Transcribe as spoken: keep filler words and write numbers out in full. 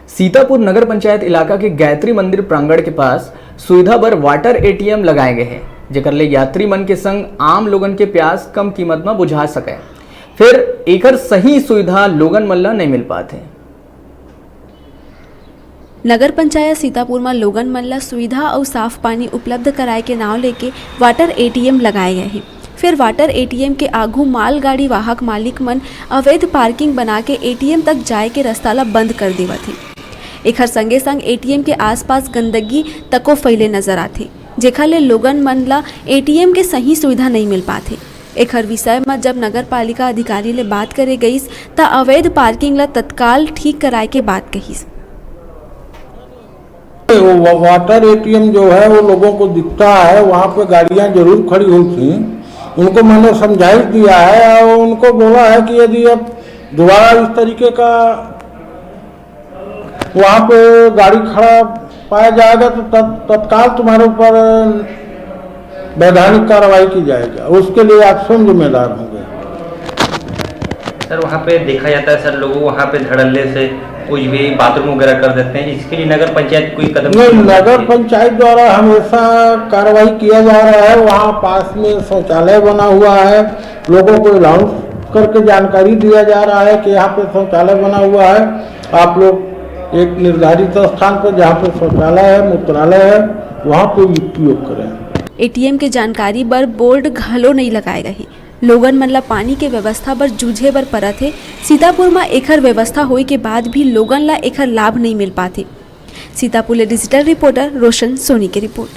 सीतापुर नगर पंचायत इलाका के गायत्री मंदिर प्रांगण के पास सुविधा बर वाटर एटीएम लगाए गए हे, जेकर ले यात्री मन के संग आम लोगन के प्यास कम कीमत म बुझा सके। फेर एकर सही सुविधा लोगन मन ल नइ मिल पात हे। नगर पंचायत सीतापुर म लोगन मन ल सुविधा अउ साफ पानी उपलब्ध कराए के नांव लेके वाटर एटीएम लगाए गए हे। फेर वाटर एटीएम के आगू मालगाड़ी वाहक मालिक मन अवैध पार्किंग बना के एटीएम तक जाए के रस्ता ल बंद कर देवत हे। एखर संगे संग एटीएम के आसपास गंदगी तको फैले नजर आथे, जेखर ले लोगन मन ल एटीएम के सही सुविधा नइ मिल पाथे। एखर विषय म जब नगर पालिका अधिकारी ले बात करे गईस, त अवैध पार्किंग ल तत्काल ठीक कराए के बात कहिस। वो वा-, वाटर एटीएम जो है, वो लोगों को दिखता है, वहाँ पे गाड़ियाँ जरूर खड़ी हुई थी। उनको मैंने समझाइश दिया है और उनको बोला है कि यदि अब दोबारा इस तरीके का वहाँ पे गाड़ी खड़ा पाया जाएगा तो तत-, तत्काल तुम्हारे ऊपर वैधानिक कार्रवाई की जाएगी, उसके लिए आप स्वयं जिम्मेदार होंगे। सर, वहाँ पे देखा जाता है सर, लोगों वहाँ पे धड़ल्ले से कुछ भी बाथरूम वगैरह कर देते हैं, इसके लिए नगर पंचायत कोई कदम नहीं, नहीं उठाती नगर है? पंचायत द्वारा हमेशा कार्रवाई किया जा रहा है। वहाँ पास में शौचालय बना हुआ है, लोगों को अनाउंस करके जानकारी दिया जा रहा है कि यहाँ पे शौचालय बना हुआ है, आप लोग एक निर्धारित स्थान पर जहाँ पे शौचालय है, मूत्रालय है, वहाँ पे उपयोग करें। एटीएम के जानकारी बर बोर्ड घलो नइ लगाए गए हे। लोगन मन ल पानी के व्यवस्था बर जूझे बर परत हे। सीतापुर म एखर व्यवस्था होए के बाद भी लोगन ल एखर लाभ नइ मिल पात हे। सीतापुर ले डिजिटल रिपोर्टर रोशन सोनी के रिपोर्ट।